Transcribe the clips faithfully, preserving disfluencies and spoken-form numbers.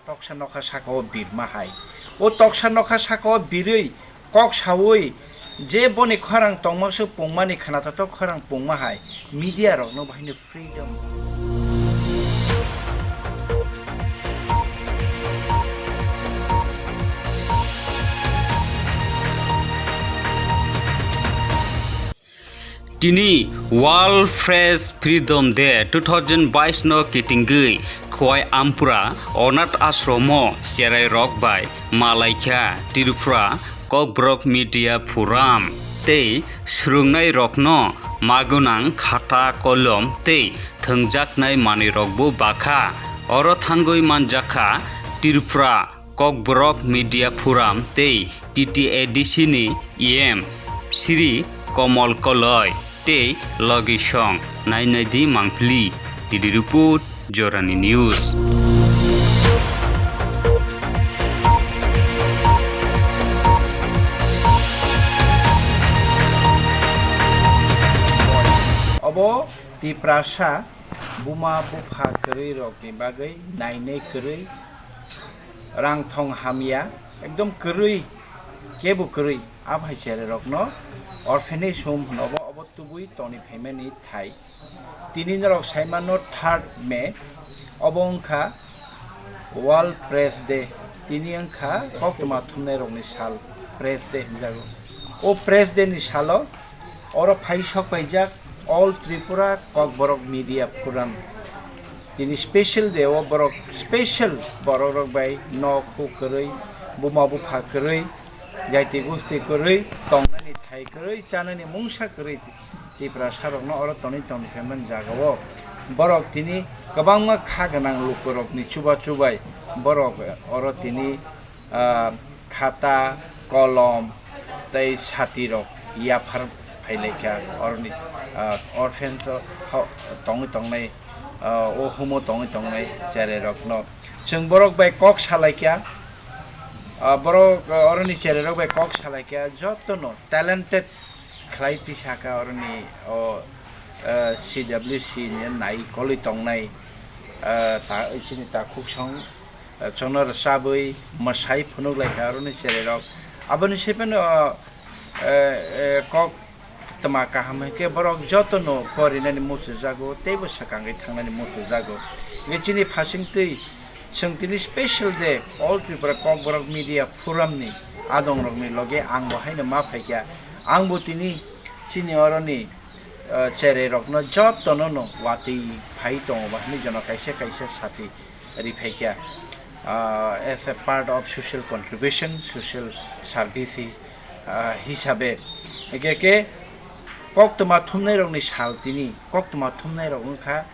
Toksa nokha saka o birma hai. O toksa nokha saka o birwi kok sawi je boni khorang tongma se pungmani khna tatok khorang pungma hai. Media rokno bahai no freedom. Tini World Press Freedom Day two thousand bais no kitingwi Khowai Ampura Onath Ashromo cherai rok bai malaikha Tripura Kokborok Media Forum tei swrwngnai rokno magunang khata kolom tei thwngjaknai manwi rokbo bakha. Oro thangwi manjakha Tripura Kokborok Media Forum tei T T A D C ni E M Sri Komol Koloi tei logisong nainai di mangpili. T D Report, Jorani News. Obo Tiprasa buma bupha kwrwi rokni bagwi nainai kwrwi, rang thong hamya, ekdom kwrwi, kebo kwrwi, a bhai cherai rokno orphanage home hwno obo, obo tubui toni phaimani thai. Tini norok saimano third May, obo wngkha World Press Day, tini wngkha koktwma thumnai rokni sal, Press Day hinjago. O Press Day ni salo oro phai sok paijak All Tripura Kokborok Media Forum. Tini special day o borok special borok rok bai nok huk kwrwi, buma bupha kwrwi, jaiti gusti kwrwi, tongnani thai kwrwi, chanani mungsa kwrwi Tiprasa rokno oro tonwi tongni phaimani jagao borok tini kwbangma kha gwnang lukurokni chuba chubai borok oro tini, ah, khata, kolom tei sati rok yaphar phailaikha oroni, ah, orphans o tho-, tongwi tongnai, ah, o humo tongwi tongnai cherai rokno. Chwng borok bai kok salaikha, ah, borok, ah, oroni cherai rok bai kok salaikha jotono talented khlai twi saka oroni o, eh, C W C ni nai kolwi tongnai, eh, ta, chini takhuk song, eh, chwngno rwchabwi mwsai phunuk lai kha oroni cherai rok. Aboni se phano, eh, eh, kok tma kaham hwnkhe borok jotono porinani muchungjago teibo swkangwi thangnani muchungjago. Hwnkhe chini phasingtwi Chwng tini special day All Tripura Kokborok Media Forum ni adong rokni loge ang bo haino ma phaikha. Ang bo tini chini oroni, eh, cherai rokno jotono no watwi phai tongo ba hinwi jono kaisa kaisa sati ri phaikha. Ah, as a part of social contribution, social service, ah, hisabe. Eke ke koktwma thumnai rokni sal tini, koktwma thumnai rok wngkha,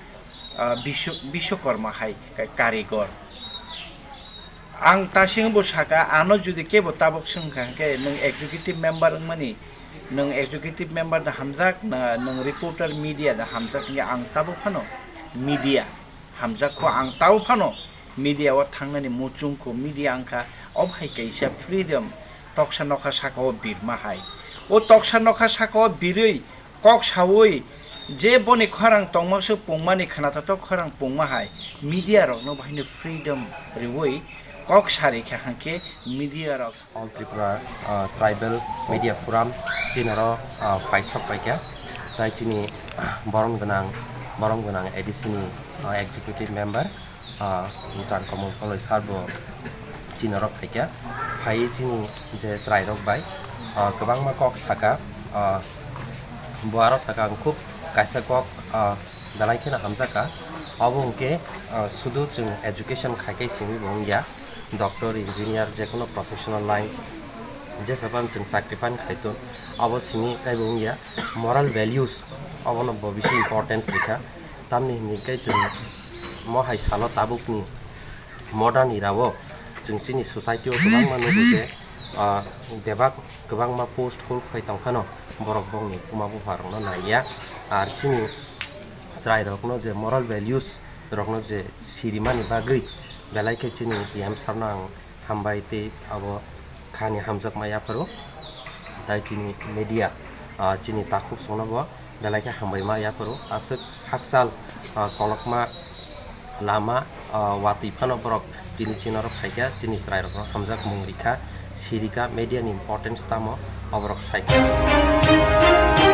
ah, Bisw-, Biswakarma hai ka-, karigor. Ang tasing bo saka, ano jodi kebo tabok swngkha hwnkhe, nwng executive member wngmani, nwng executive member da hamjak, na nwng reporter media da hamjak hwnkhe, ang tabok phano media hamjak kho, ang tabok phano media o thangnani muchung kho, media wngkha obo hai kaisa freedom, toksa nokha saka o birma hai. O toksa nokha saka o birwi kok sawi je boni khorang tongma se pungmani khna tatok khorang pungma hai media rokno bahai no freedom riwi kok sari kha hwnkhe media rok. All Tripura, ah, Tribal Media Forum chini oro, ah, phai sok paikha. Tai chini borom gwnang, borom gwnang A D C ni, ah, executive member, ah, Changkomol Koloi sir bo chini oro phaikha. Phaiwi chini je chwrai rok bai, ah, kwbangma kok saka, ah, bo aro saka ang khub kaisa kok, ah, belai kheno hamjakha. Obo hwnkhe, ah, sudu chwng education khai khai simi bo wngya, doctor, engineer, jekono professional line jesa phano chwng chakri phano khai ton, obo simi tei bo wngya. Moral values obono bo bisi importance rikha. Tamni hwnwi khe chwng mo hai salo tabukni modern era o chwng chini society o kwbangma nugo je, ah, bebak kwbangma post hold khai tong phano borok bongni buma bupha rokno naiya. Ar chini chwrai rokno je moral values rokno je sirimani bagwi belai khe chini P M sir no ang hambai tei abo khani hamjakma yapharo. Tai chini media, ah, chini takhuk songno bo belai khe hambaima yapharo. Aswk hakchal, ah, kolokma lama, Ah, watwi phano borok tini chini oro phaikha, chini chwrairokno hamjakmung rikha, sirikha, media ni importance tamo, oborok saikha.